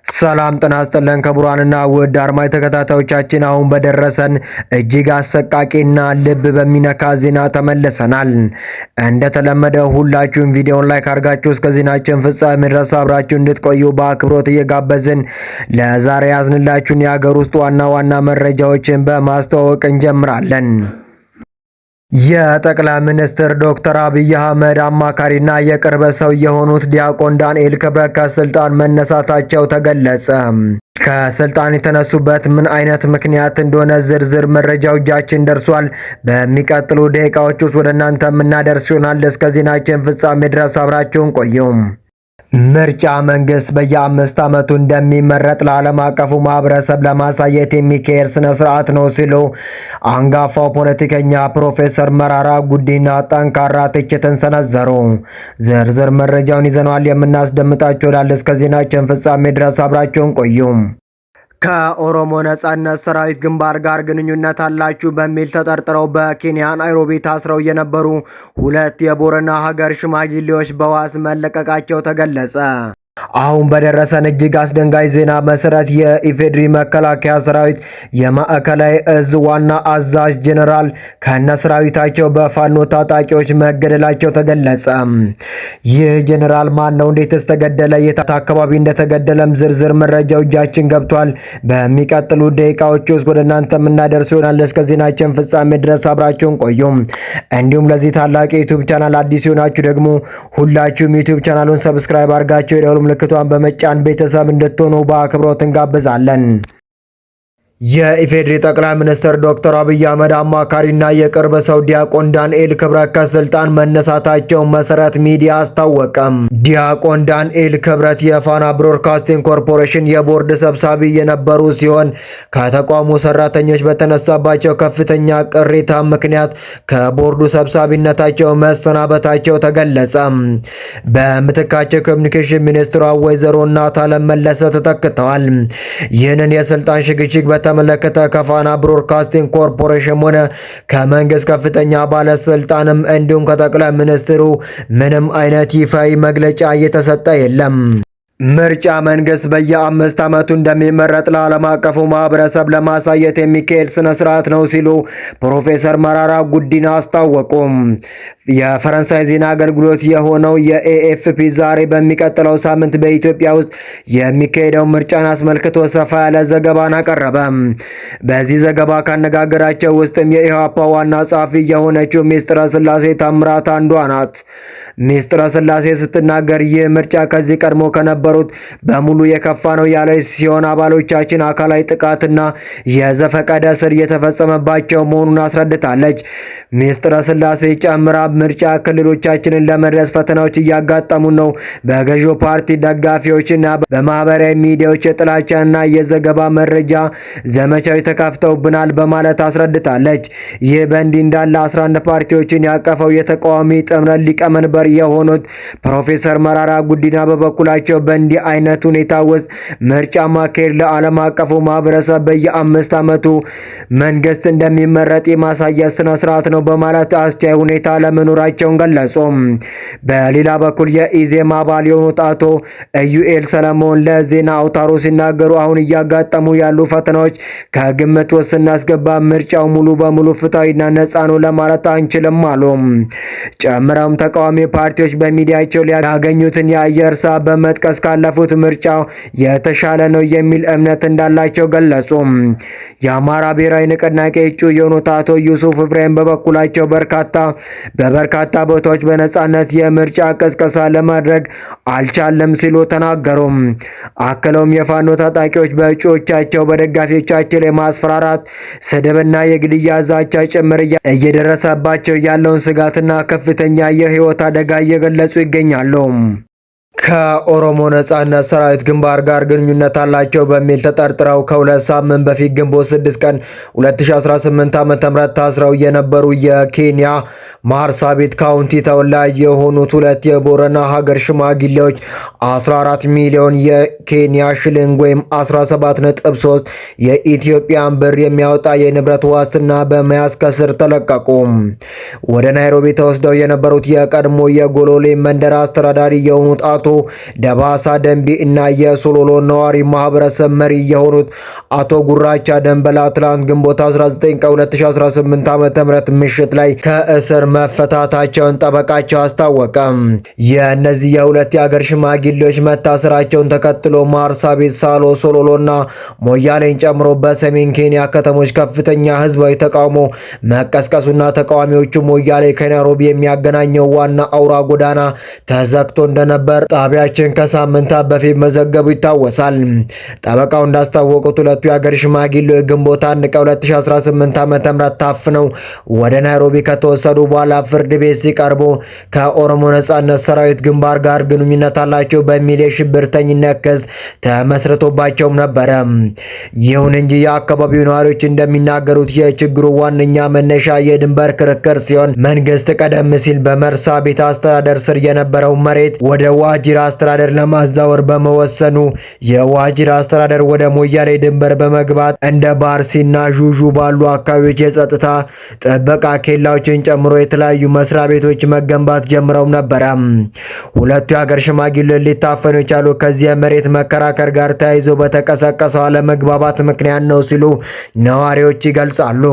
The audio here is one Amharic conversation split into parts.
ሰላም ጤና ይስጥልን ክቡራንና ውድ አድማጭ ተከታታዮቻችን፣ አሁን በደረሰን እጅግ አሰቃቂና ልብ በሚነካ ዜና ተመልሰናል። እንደተለመደው ሁላችሁም ቪዲዮን like አድርጋችሁ እስከ ዜናችን ፍጻሜ ድረስ አብራችሁ እንድትቆዩ በአክብሮት እየጋበዝን ለዛሬ ያዝንላችሁን የሀገር ውስጥ ዋና ዋና መረጃዎችን በማስተዋወቅ እንጀምራለን። የጠቅላይ ሚኒስትር ዶክተር አብይ አህመድ አማካሪና የቅርብ ሰው የሆኑት ዲያቆን ዳንኤል ክብረት ከስልጣን መነሳታቸው ተገለጸ። ከስልጣን የተነሱበት ምን አይነት ምክንያት እንደሆነ ዝርዝር መረጃው እጃችን ደርሷል። በሚቀጥሉ ደቂቃዎች ውስጥ ወደ እናንተ የምናደርስ ይሆናል። እስከ ዜናችን ፍጻሜ ድረስ አብራችሁን ቆዩም። ምርጫ መንግስት በየአምስት ዓመቱ እንደሚመረጥ ለዓለም አቀፉ ማህበረሰብ ለማሳየት የሚካሄድ ስነ ስርዓት ነው ሲሉ አንጋፋው ፖለቲከኛ ፕሮፌሰር መራራ ጉዲና ጠንካራ ትችትን ሰነዘሩ። ዝርዝር መረጃውን ይዘነዋል የምናስደምጣችሁ ይሆናል። እስከ ዜናችን ፍጻሜ ድረስ አብራችሁን ቆዩ። ከኦሮሞ ነጻነት ሰራዊት ግንባር ጋር ግንኙነት አላችሁ በሚል ተጠርጥረው በኬንያ ናይሮቢ ታስረው የነበሩ ሁለት የቦረና ሀገር ሽማግሌዎች በዋስ መለቀቃቸው ተገለጸ። አሁን በደረሰን እጅግ አስደንጋጭ ዜና መሰረት የኢፌዴሪ መከላከያ ሰራዊት የማዕከላዊ እዝ ዋና አዛዥ ጄኔራል ከነ ሰራዊታቸው በፋኖ ታጣቂዎች መገደላቸው ተገለጸ። ይህ ጄኔራል ማን ነው? እንዴትስ ተገደለ? የት አካባቢ እንደተገደለም ዝርዝር መረጃው እጃችን ገብቷል። በሚቀጥሉ ደቂቃዎች ውስጥ ወደ እናንተ የምናደርስ ይሆናል። እስከ ዜናችን ፍጻሜ ድረስ አብራችሁን ቆዩ። እንዲሁም ለዚህ ታላቅ የዩቲዩብ ቻናል አዲስ ሲሆናችሁ ደግሞ ሁላችሁም ዩቲዩብ ቻናሉን subscribe አድርጋችሁ የደወል ምልክቷን በመጫን ቤተሰብ እንድትሆኑ በአክብሮት እንጋብዛለን። የኢፌዴሪ ጠቅላይ ሚኒስትር ዶክተር አብይ አህመድ አማካሪና የቅርብ ሰው ዲያቆን ዳንኤል ክብረት ከስልጣን መነሳታቸው መሰረት ሚዲያ አስታወቀም። ዲያቆን ዳንኤል ክብረት የፋና ብሮድካስቲንግ ኮርፖሬሽን የቦርድ ሰብሳቢ የነበሩ ሲሆን ከተቋሙ ሰራተኞች በተነሳባቸው ከፍተኛ ቅሬታ ምክንያት ከቦርዱ ሰብሳቢነታቸው መሰናበታቸው ተገለጸ። በምትካቸው ኮሚኒኬሽን ሚኒስትሯ ወይዘሮ እናታለም መለሰ ተተክተዋል። ይህንን የስልጣን ሽግሽግ በተመለከተ ከፋና ብሮድካስቲንግ ኮርፖሬሽን ሆነ ከመንግስት ከፍተኛ ባለስልጣንም እንዲሁም ከጠቅላይ ሚኒስትሩ ምንም አይነት ይፋዊ መግለጫ እየተሰጠ የለም። ምርጫ መንግስት በየአምስት ዓመቱ እንደሚመረጥ ለዓለም አቀፉ ማህበረሰብ ለማሳየት የሚካሄድ ስነ ስርዓት ነው ሲሉ ፕሮፌሰር መራራ ጉዲና አስታወቁም። የፈረንሳይ ዜና አገልግሎት የሆነው የኤኤፍፒ ዛሬ በሚቀጥለው ሳምንት በኢትዮጵያ ውስጥ የሚካሄደው ምርጫን አስመልክቶ ሰፋ ያለ ዘገባን አቀረበ። በዚህ ዘገባ ካነጋገራቸው ውስጥም የኢህአፓ ዋና ጸሐፊ የሆነችው ሚስጥረ ስላሴ ታምራት አንዷ ናት። ሚስጥረ ስላሴ ስትናገር ይህ ምርጫ ከዚህ ቀድሞ ከነበሩት በሙሉ የከፋ ነው ያለች ሲሆን አባሎቻችን አካላዊ ጥቃትና የዘፈቀደ እስር እየተፈጸመባቸው መሆኑን አስረድታለች። ሚስጥረ ስላሴ ጨምራ ምርጫ ክልሎቻችንን ለመድረስ ፈተናዎች እያጋጠሙ ነው። በገዢው ፓርቲ ደጋፊዎችና በማህበራዊ ሚዲያዎች የጥላቻና የዘገባ መረጃ ዘመቻዎች ተከፍተውብናል በማለት አስረድታለች። ይህ በእንዲህ እንዳለ 11 ፓርቲዎችን ያቀፈው የተቃዋሚ ጥምረት ሊቀመንበር የሆኑት ፕሮፌሰር መራራ ጉዲና በበኩላቸው በእንዲህ አይነት ሁኔታ ውስጥ ምርጫ ማካሄድ ለዓለም አቀፉ ማህበረሰብ በየአምስት ዓመቱ መንግስት እንደሚመረጥ የማሳያ ስነ ስርዓት ነው በማለት አስቻይ ሁኔታ ለመኖራቸውን ገለጹ። በሌላ በኩል የኢዜማ አባል የሆኑት አቶ ኢዩኤል ሰለሞን ለዜና አውታሩ ሲናገሩ አሁን እያጋጠሙ ያሉ ፈተናዎች ከግምት ውስጥ ስናስገባ ምርጫው ሙሉ በሙሉ ፍትሐዊና ነፃ ነው ለማለት አንችልም አሉ። ጨምረውም ተቃዋሚ ፓርቲዎች በሚዲያቸው ያገኙትን የአየር ሰዓት በመጥቀስ ካለፉት ምርጫው የተሻለ ነው የሚል እምነት እንዳላቸው ገለጹ። የአማራ ብሔራዊ ንቅናቄ እጩ የሆኑት አቶ ዩሱፍ ኢብራሂም በበኩላቸው በበርካታ ቦታዎች በነጻነት የምርጫ ቅስቀሳ ለማድረግ አልቻለም ሲሉ ተናገሩ። አክለውም የፋኖ ታጣቂዎች በእጩዎቻቸው በደጋፊዎቻቸው ላይ ማስፈራራት፣ ስድብና የግድያ ዛቻ ጭምር እየደረሰባቸው ያለውን ስጋትና ከፍተኛ የህይወት አደጋ እየገለጹ ይገኛሉ። ከኦሮሞ ነጻነት ሰራዊት ግንባር ጋር ግንኙነት አላቸው በሚል ተጠርጥረው ከሁለት ሳምንት በፊት ግንቦት 6 ቀን 2018 ዓ.ም ታስረው የነበሩ የኬንያ ማርሳቢት ካውንቲ ተወላጅ የሆኑት ሁለት የቦረና ሀገር ሽማግሌዎች 14 ሚሊዮን የኬንያ ሽልንግ ወይም 17.3 የኢትዮጵያን ብር የሚያወጣ የንብረት ዋስትና በመያዝ ከእስር ተለቀቁ። ወደ ናይሮቢ ተወስደው የነበሩት የቀድሞ የጎሎሌ መንደር አስተዳዳሪ የሆኑት አቶ ደባሳ ደንቢ እና የሶሎሎ ነዋሪ ማህበረሰብ መሪ የሆኑት አቶ ጉራቻ ደንበላ ትላንት ግንቦት 19 ቀን 2018 ዓ.ም ምሽት ላይ ከእስር መፈታታቸውን ጠበቃቸው አስታወቀ። የእነዚህ የሁለት የአገር ሽማግሌዎች መታሰራቸውን ተከትሎ ማርሳቢት፣ ሳሎ፣ ሶሎሎና ሞያሌን ጨምሮ በሰሜን ኬንያ ከተሞች ከፍተኛ ህዝባዊ ተቃውሞ መቀስቀሱና ተቃዋሚዎቹ ሞያሌ ከናይሮቢ የሚያገናኘው ዋና አውራ ጎዳና ተዘግቶ እንደነበር ጣቢያችን ከሳምንታት በፊት መዘገቡ ይታወሳል። ጠበቃው እንዳስታወቁት ሁለቱ የአገር ሽማግሌዎች ግንቦት 1 ቀን 2018 ዓ.ም ታፍነው ወደ ናይሮቢ ከተወሰዱ በኋላ ፍርድ ቤት ሲቀርቡ ከኦሮሞ ነጻነት ሰራዊት ግንባር ጋር ግንኙነት አላቸው በሚል የሽብርተኝነት ክስ ተመስርቶባቸውም ነበረ። ይሁን እንጂ የአካባቢው ነዋሪዎች እንደሚናገሩት የችግሩ ዋነኛ መነሻ የድንበር ክርክር ሲሆን መንግስት ቀደም ሲል በመርሳቢት አስተዳደር ስር የነበረው መሬት ወደ ዋጂራ አስተዳደር ለማዛወር በመወሰኑ የዋጂራ አስተዳደር ወደ ሞያሌ ድንበር በመግባት እንደ ባርሲና ዡዡ ባሉ አካባቢዎች የጸጥታ ጥበቃ ኬላዎችን ጨምሮ የተለያዩ መስሪያ ቤቶች መገንባት ጀምረው ነበረ። ሁለቱ የሀገር ሽማግሌዎች ሊታፈኑ የቻሉ ከዚህ የመሬት መከራከር ጋር ተያይዞ በተቀሰቀሰው አለመግባባት ምክንያት ነው ሲሉ ነዋሪዎች ይገልጻሉ።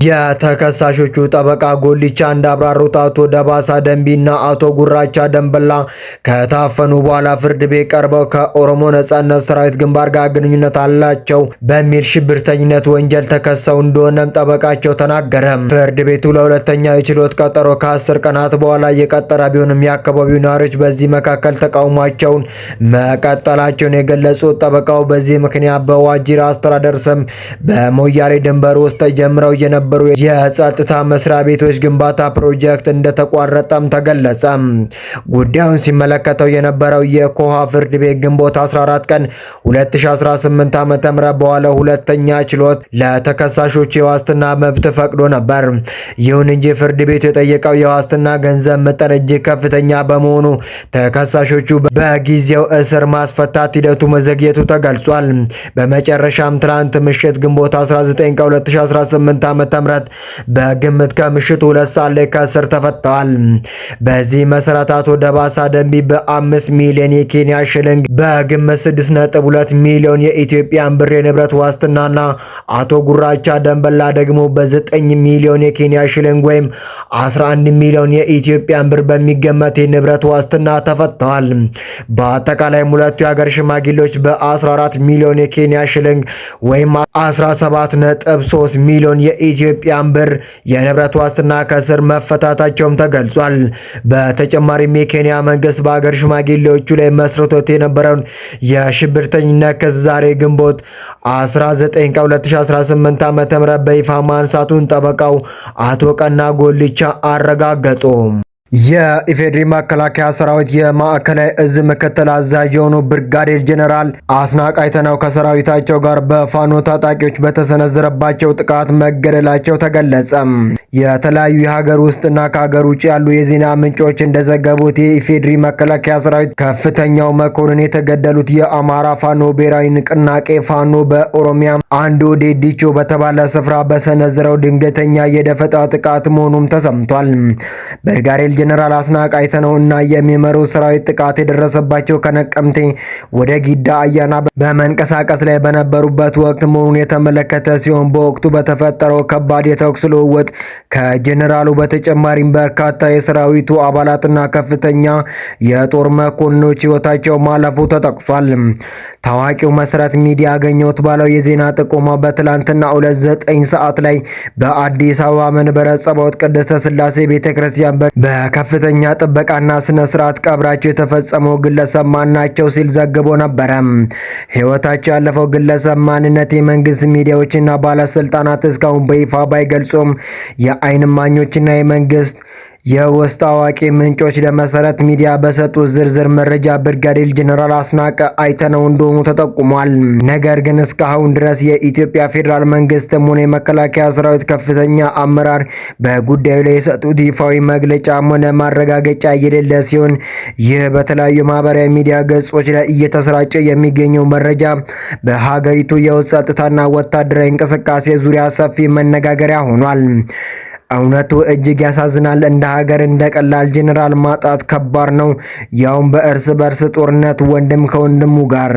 የተከሳሾቹ ጠበቃ ጎልቻ እንዳብራሩት አቶ ደባሳ ደንቢና አቶ ጉራቻ ደንበላ ከታፈኑ በኋላ ፍርድ ቤት ቀርበው ከኦሮሞ ነጻነት ሰራዊት ግንባር ጋር ግንኙነት አላቸው በሚል ሽብርተኝነት ወንጀል ተከሰው እንደሆነም ጠበቃቸው ተናገረ። ፍርድ ቤቱ ለሁለተኛው የችሎት ቀጠሮ ከ10 ቀናት በኋላ እየቀጠረ ቢሆንም የአካባቢው ነዋሪዎች በዚህ መካከል ተቃውሟቸውን መቀጠላቸውን የገለጹት ጠበቃው በዚህ ምክንያት በዋጂራ አስተዳደር ስም በሞያሌ ድንበር ውስጥ ተጀምረው የነበሩ የጸጥታ መስሪያ ቤቶች ግንባታ ፕሮጀክት እንደተቋረጠም ተገለጸ። ጉዳዩን ሲመለከተው የነበረው የኮሃ ፍርድ ቤት ግንቦት 14 ቀን 2018 ዓ.ም በዋለው ሁለተኛ ችሎት ለተከሳሾች የዋስትና መብት ፈቅዶ ነበር። ይሁን እንጂ ፍርድ ቤቱ የጠየቀው የዋስትና ገንዘብ መጠን እጅግ ከፍተኛ በመሆኑ ተከሳሾቹ በጊዜው እስር ማስፈታት ሂደቱ መዘግየቱ ተገልጿል። በመጨረሻም ትናንት ምሽት ግንቦት 19 ቀን 2018 ዓ.ም በግምት ከምሽቱ 2 ሰዓት ላይ ከእስር ተፈተዋል። በዚህ መሰረት አቶ ደባሳ ደንቢ በ5 ሚሊዮን የኬንያ ሽልንግ በግምት 6.2 ሚሊዮን የኢትዮጵያን ብር የንብረት ዋስትናና አቶ ጉራቻ ደንበላ ደግሞ በ9 ሚሊዮን የኬንያ ሽልንግ ወይም 11 ሚሊዮን የኢትዮጵያን ብር በሚገመት የንብረት ዋስትና ተፈተዋል። በአጠቃላይ ሁለቱ የሀገር ሽማግሌዎች በ14 ሚሊዮን የኬንያ ሽልንግ ወይም 17.3 ሚሊዮን የኢትዮጵያን ብር የንብረት ዋስትና ከእስር መፈታታቸውም ተገልጿል። በተጨማሪም የኬንያ መንግስት በሀገር ሽማግሌዎቹ ላይ መስርቶት የነበረውን የሽብርተኝነት ክስ ዛሬ ግንቦት 19 ቀን 2018 ዓ.ም በይፋ ማንሳቱን ጠበቃው አቶ ቀና ጎልቻ አረጋገጡ። የኢፌዴሪ መከላከያ ሰራዊት የማዕከላዊ እዝ ምክትል አዛዥ የሆኑ ብርጋዴር ጄኔራል አስናቀ አይተነው ከሰራዊታቸው ጋር በፋኖ ታጣቂዎች በተሰነዘረባቸው ጥቃት መገደላቸው ተገለጸ። የተለያዩ የሀገር ውስጥና ከሀገር ውጭ ያሉ የዜና ምንጮች እንደዘገቡት የኢፌዴሪ መከላከያ ሰራዊት ከፍተኛው መኮንን የተገደሉት የአማራ ፋኖ ብሔራዊ ንቅናቄ ፋኖ በኦሮሚያ አንዱ ዴዲቾ በተባለ ስፍራ በሰነዘረው ድንገተኛ የደፈጣ ጥቃት መሆኑም ተሰምቷል። ብርጋዴር ጀነራል አስናቀ አይተነው እና የሚመሩ ሰራዊት ጥቃት የደረሰባቸው ከነቀምቴ ወደ ጊዳ አያና በመንቀሳቀስ ላይ በነበሩበት ወቅት መሆኑን የተመለከተ ሲሆን በወቅቱ በተፈጠረው ከባድ የተኩስ ልውውጥ ከጀነራሉ በተጨማሪም በርካታ የሰራዊቱ አባላትና ከፍተኛ የጦር መኮንኖች ሕይወታቸው ማለፉ ተጠቅሷል። ታዋቂው መሰረት ሚዲያ አገኘሁት ባለው የዜና ጥቆማ በትላንትና ዕለት 9 ሰዓት ላይ በአዲስ አበባ መንበረ ጸባዖት ቅድስተ ሥላሴ ቤተክርስቲያን በከፍተኛ ጥበቃና ስነ ስርዓት ቀብራቸው የተፈጸመው ግለሰብ ማን ናቸው ሲል ዘግቦ ነበረ። ሕይወታቸው ያለፈው ግለሰብ ማንነት የመንግስት ሚዲያዎችና ባለስልጣናት እስካሁን በይፋ ባይገልጹም የአይን እማኞችና የመንግስት የውስጥ አዋቂ ምንጮች ለመሰረት ሚዲያ በሰጡት ዝርዝር መረጃ ብርጋዴር ጀነራል አስናቀ አይተነው እንደሆኑ ተጠቁሟል። ነገር ግን እስካሁን ድረስ የኢትዮጵያ ፌዴራል መንግስትም ሆነ የመከላከያ ሰራዊት ከፍተኛ አመራር በጉዳዩ ላይ የሰጡት ይፋዊ መግለጫም ሆነ ማረጋገጫ የሌለ ሲሆን ይህ በተለያዩ ማህበራዊ ሚዲያ ገጾች ላይ እየተሰራጨ የሚገኘው መረጃ በሀገሪቱ የውስጥ ጸጥታና ወታደራዊ እንቅስቃሴ ዙሪያ ሰፊ መነጋገሪያ ሆኗል። እውነቱ እጅግ ያሳዝናል። እንደ ሀገር እንደ ቀላል ጄኔራል ማጣት ከባድ ነው፣ ያውም በእርስ በርስ ጦርነት ወንድም ከወንድሙ ጋር።